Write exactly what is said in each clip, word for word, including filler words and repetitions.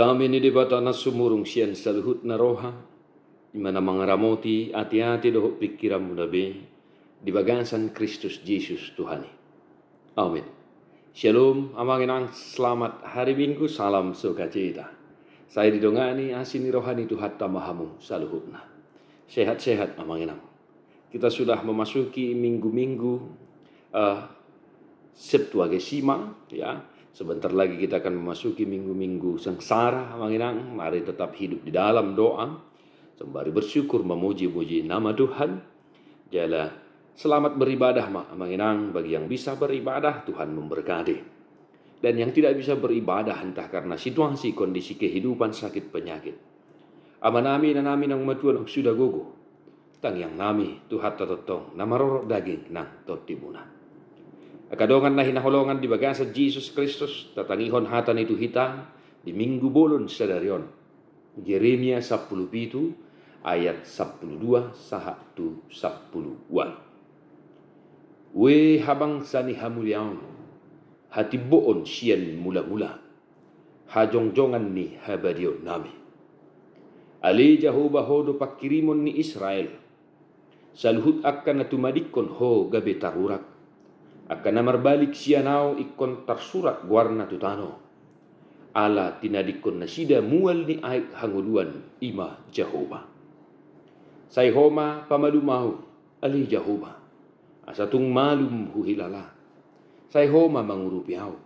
Amen. Di Debata na sumurung sian saluhutna roha, i ma na mangaramoti ateate dohot pingkiranmuna be di bagasan Kristus Jesus Tuhan i. Amen. Syalom, amang inang, selamat hari Minggu, salam sukacita. Sai didongani asi ni roha ni Tuhanta ma hamu saluhutna. Sehat-sehat, amang inang. Kita sudah memasuki minggu-minggu, eh, Septuagesima, ya. Sebentar lagi kita akan memasuki minggu-minggu sengsara, amang inang. Mari tetap hidup di dalam doa, sembari bersyukur, memuji-muji nama Tuhan. Jala selamat beribadah ma, amang inang, bagi yang bisa beribadah, Tuhan memberkati. Dan yang tidak bisa beribadah, entah karena situasi, kondisi kehidupan, sakit, penyakit, amanami, inanami, naung matua, naung suda gogo, tangiangnami, Tuhanta tongtong na marorot daging nang tondimuna. Angka dongan na hinaholongan di bagasan Jesus Kristus, tatangihon hata ni Tuhanta di Minggu bolon sadari on. Jeremia sampulu pitu ayat sampulu dua sahat tu sampulu ualu. Ue habangsa ni hamuliaon, hatimboon sian mula-mula, hajongjongan ni habadiaonnami. Ale Jahowa, Ho do pangkirimon ni Israel. Saluhut angka na tumadingkon Ho gabe tarurak. Angka na marbalik sian Ahu ingkon tarsurat goarna tu tano. Ala tinadingkon nasida mual ni aek hangoluan, i ma Jahowa. Sai Ho ma pamalum ahu, ale Jahowa, asa tung malum huhilala. Sai Ho ma mangurupi ahu,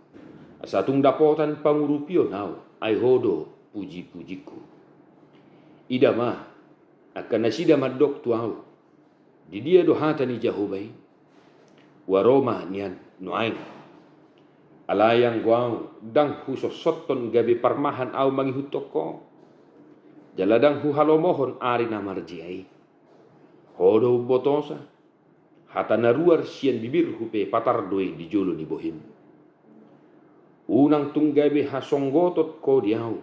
asa tung dapotan pangurupion ahu, ai Ho do puji-pujingku. Ida ma, angka nasida mandok tu ahu, di dia do hata ni Jahowa i? Ua ro ma nian nuaeng. Alai anggo ahu, ndang husossothon gabe parmahan ahu mangihuthon Ho, jala ndang huhalomohon ari na marjea i. Ho do umbotosa, hata na ruar sian bibirhu pe patar do i di jolo ni bohim. Unang tung gabe hasonggoton Ho di ahu,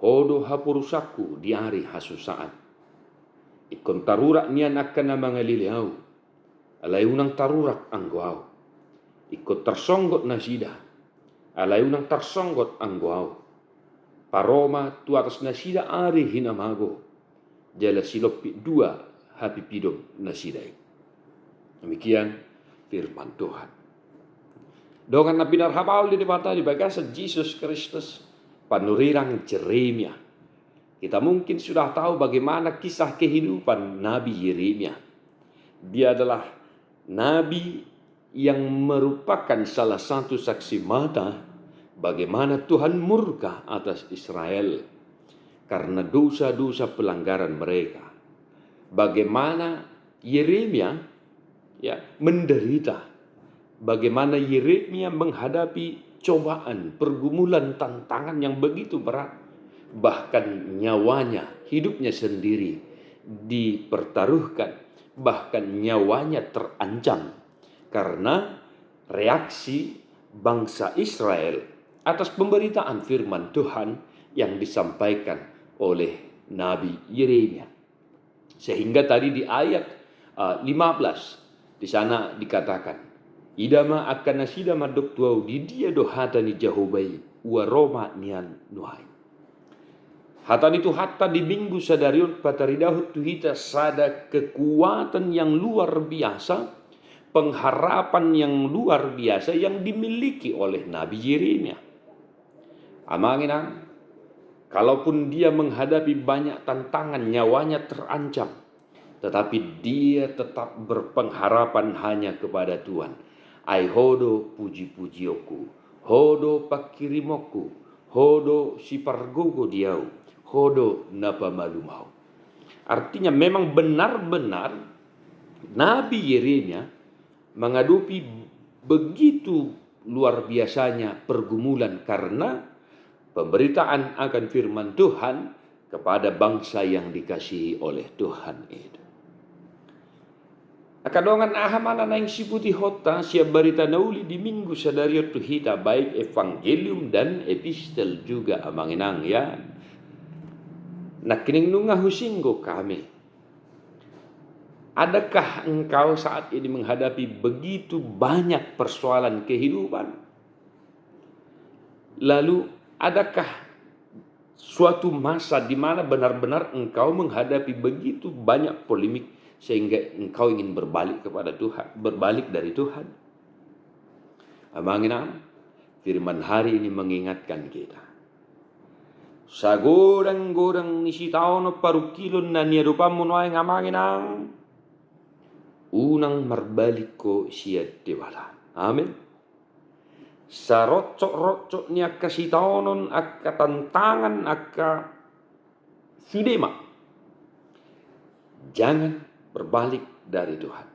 Ho do haporusanku di ari hasusaan. Ingkon tarurak nian angka na mangalele ahu, alai unang tarurak anggo ahu. Ingkon tarsonggot nasida, alai unang tarsonggot anggo ahu. Paro ma tu atas nasida ari hinamago, jala silompit dua hapipidon nasida i. Demikian firman Tuhan. Dongan na pinarhabaol di Debata di bagasan Jesus Kristus, panurirang Jeremia. Kita mungkin sudah tahu bagaimana kisah kehidupan Nabi Yeremia. Dia adalah nabi yang merupakan salah satu saksi mata bagaimana Tuhan murka atas Israel karena dosa-dosa pelanggaran mereka. Bagaimana Yeremia, ya, menderita, bagaimana Yeremia menghadapi cobaan, pergumulan, tantangan yang begitu berat. Bahkan nyawanya, hidupnya sendiri dipertaruhkan, bahkan nyawanya terancam karena reaksi bangsa Israel atas pemberitaan firman Tuhan yang disampaikan oleh Nabi Yeremia. Sehingga tadi di ayat, eh, lima belas, di sana dikatakan, "Ida ma, angka nasida mandok tu ahu, di dia do hata ni Jahowa i, ua ro ma nian nuaeng." Hata ni Tuhanta di Minggu sadari on pataridahon tu hita sada kekuatan yang luar biasa, pengharapan yang luar biasa yang dimiliki oleh Nabi Yeremia. Amang inang, kalaupun dia menghadapi banyak tantangan, nyawanya terancam, tetapi dia tetap berpengharapan hanya kepada Tuhan. Ai Ho do puji-pujionku, Ho do pangkirimonku, Ho do sipargogo di ahu, Ho do na pamalum ahu. Artinya, memang benar-benar Nabi Yeremia menghadapi begitu luar biasanya pergumulan karena pemberitaan akan firman Tuhan kepada bangsa yang dikasihi oleh Tuhan itu. Angka dongan, aha ma na naeng siputihonta sian barita na uli di Minggu sadari on tu hita, baik evangelium dan epistel juga, amang inang, ya. Nangkining nunga husinggung hami, adakah engkau saat ini menghadapi begitu banyak persoalan kehidupan? Lalu, adakah suatu masa di mana benar-benar engkau menghadapi begitu banyak polemik sehingga engkau ingin berbalik kepada Tuhan, berbalik dari Tuhan. Amang inang, firman hari ini mengingatkan kita. Sagodang-godang ni sitaonon parungkilon na niadopanmu nuaeng, amang inang, unang marbalik ho sian Debata. Amin. Saroncok-roncok ni angka sitaonon, angka tantangan, angka sudema, jangan berbalik dari Tuhan.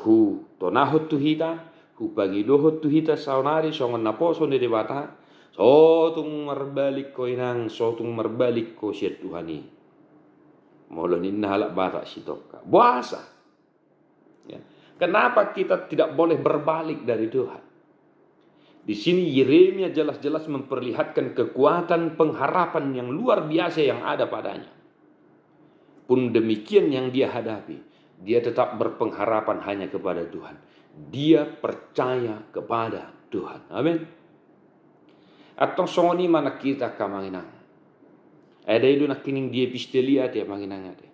Hutonahon tu hita, hupangidohon tu hita saonari songon naposo ni Debata, so tung marbalik ho inang, so tung marbalik ho sian Tuhan i. Molo ninna halak Batak sitongka, boasa? Ya. Kenapa kita tidak boleh berbalik dari Tuhan? Di sini Yeremia jelas-jelas memperlihatkan kekuatan pengharapan yang luar biasa yang ada padanya. Pun demikian yang dia hadapi, dia tetap berpengharapan hanya kepada Tuhan. Dia percaya kepada Tuhan. Amin. Antong songon i ma nang hita, amang inang. Ada i do nangkining di episteli ate, amang inang, ate.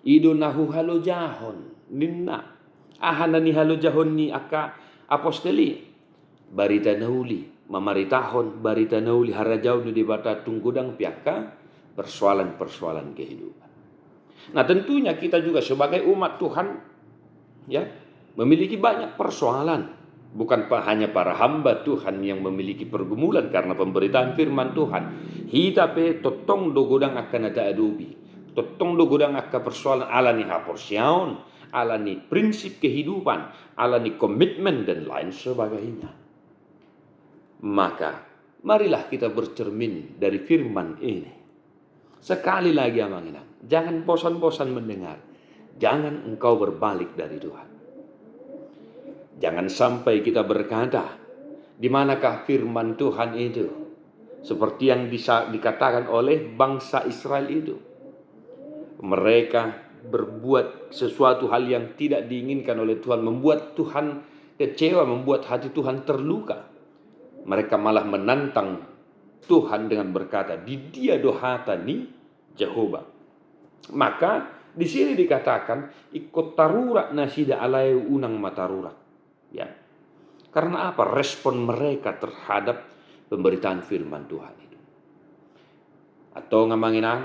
I do na huhalojahon, ninna. Aha na nihalojahon ni angka apostel i? Barita na uli, mamaritahon barita na uli, harajaon ni Debata tu godang pe angka persoalan-persoalan kehidupan. Nah, tentunya kita juga sebagai umat Tuhan, ya, memiliki banyak persoalan. Bukan pa-, hanya para hamba Tuhan yang memiliki pergumulan karena pemberitaan firman Tuhan. Hita pe tongtong do godang angka na taadopi. Tongtong do godang angka persoalan ala ni haporseaon, ala ni prinsip kehidupan, ala ni komitmen, dan lain sebagainya. Maka, marilah kita bercermin dari firman ini. Sekali lagi, amang inang, jangan bosan-bosan mendengar. Jangan engkau berbalik dari Tuhan. Jangan sampai kita berkata, "Di manakah firman Tuhan itu?" Seperti yang disa-, dikatakan oleh bangsa Israel itu. Mereka berbuat sesuatu hal yang tidak diinginkan oleh Tuhan, membuat Tuhan kecewa, membuat hati Tuhan terluka. Mereka malah menantang Tuhan dengan berkata, "Di dia do hata ni Jahowa?" Maka di sini dikatakan, "Ingkon tarurak nasida, alai unang ma tarurak." Ya. Karena apa? Respon mereka terhadap pemberitaan firman Tuhan itu. Antong, amang inang,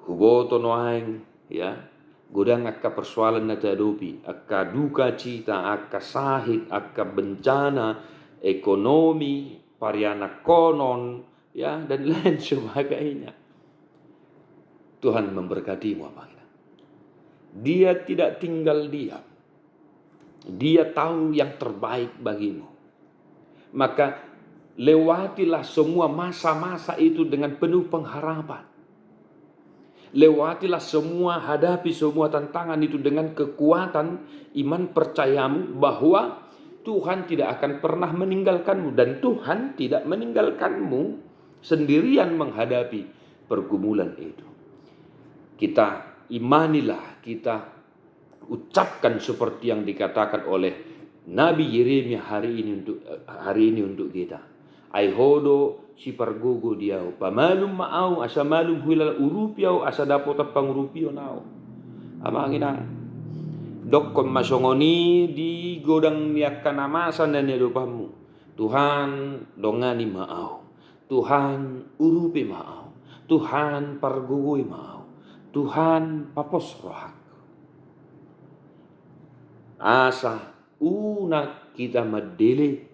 huboto nuaeng, ya, godang angka persoalan na taadopi, angka duka cita, angka sahit, angka bencana, ekonomi, parianakhonon, ya, dan lain sebagainya. Tuhan memberkatimu, amang inang. Dia tidak tinggal diam. Dia tahu yang terbaik bagimu. Maka lewatilah semua masa-masa itu dengan penuh pengharapan. Lewatilah semua, hadapi semua tantangan itu dengan kekuatan iman percayamu bahwa Tuhan tidak akan pernah meninggalkanmu dan Tuhan tidak meninggalkanmu sendirian menghadapi pergumulan itu. Kita imanilah, kita ucapkan seperti yang dikatakan oleh Nabi Yeremia hari ini untuk, hari ini untuk kita. "Ai Ho do sipargogo di ahu, pamalum ma ahu asa malum huhilala, urupi ahu asa dapotan pangurupion ahu." Amang inang, dokkon ma songon i di godang ni angka na masa na niadopanmu. "Tuhan, dongani ma ahu. Tuhan, urupi ma ahu. Tuhan, pargogoi ma ahu. Tuhan, papos rohangku." Asa unang hita mandele,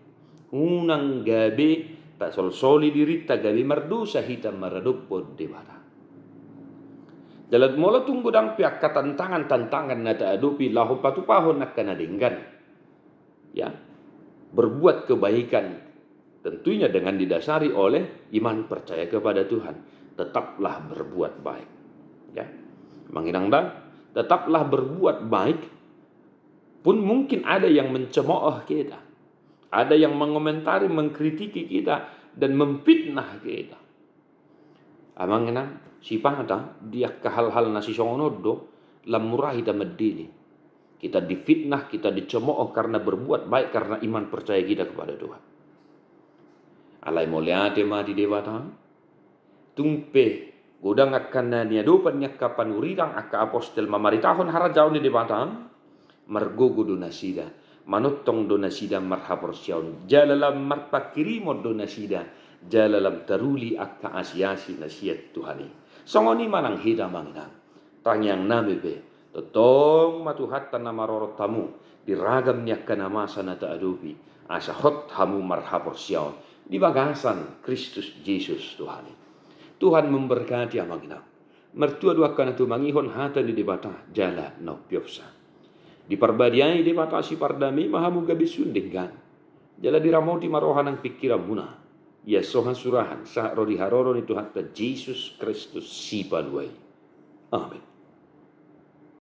unang gabe tasolsoli dirinta, gabe mardosa hita maradophon Debata. Jala molo tung godang pe angka tantangan-tantangan na taadopi laho patupahon angka na denggan, ya, berbuat kebaikan, tentunya dengan didasari oleh iman percaya kepada Tuhan. Tetaplah berbuat baik. Ya. Amang inang da, tetaplah berbuat baik. Pun mungkin ada yang mencemooh kita. Ada yang mengomentari, mengkritiki kita, dan memfitnah kita. Amang inang, sipata di angka hal-hal na sisongon on do, lam mura hita mandele. Kita difitnah, kita dicemooh karena berbuat baik, karena iman percaya kita kepada Tuhan. Alai mauliate ma di Debata. Tung pe godang angka na niadopan ni angka panurirang, angka apostel mamaritahon harajaon ni Debata, margogo do nasida, manongtong do nasida marhaporseaon, jala lam marpanghirimon do nasida, jala lam taruli angka asiasi na sian Tuhan i. Songon i ma nang hita, amang inang. Tangiang nami pe, tongtong ma Tuhanta na marorot hamu di ragam ni angka na masa na taadopi, asa hot hamu marhaporseaon di bagasan Kristus Jesus Tuhan i. Tuhan memberkati, amang inang. Martua do angka na tumangihon hata ni Debata jala na umpeopsa. Diparbadiai Debata sipardame ma hamu gabe sun denggan. Jala diramoti ma roha nang pingkiranmuna. Ia so hasurahan sahat ro di haroro ni Tuhanta Jesus Kristus Sipalua i. Amen.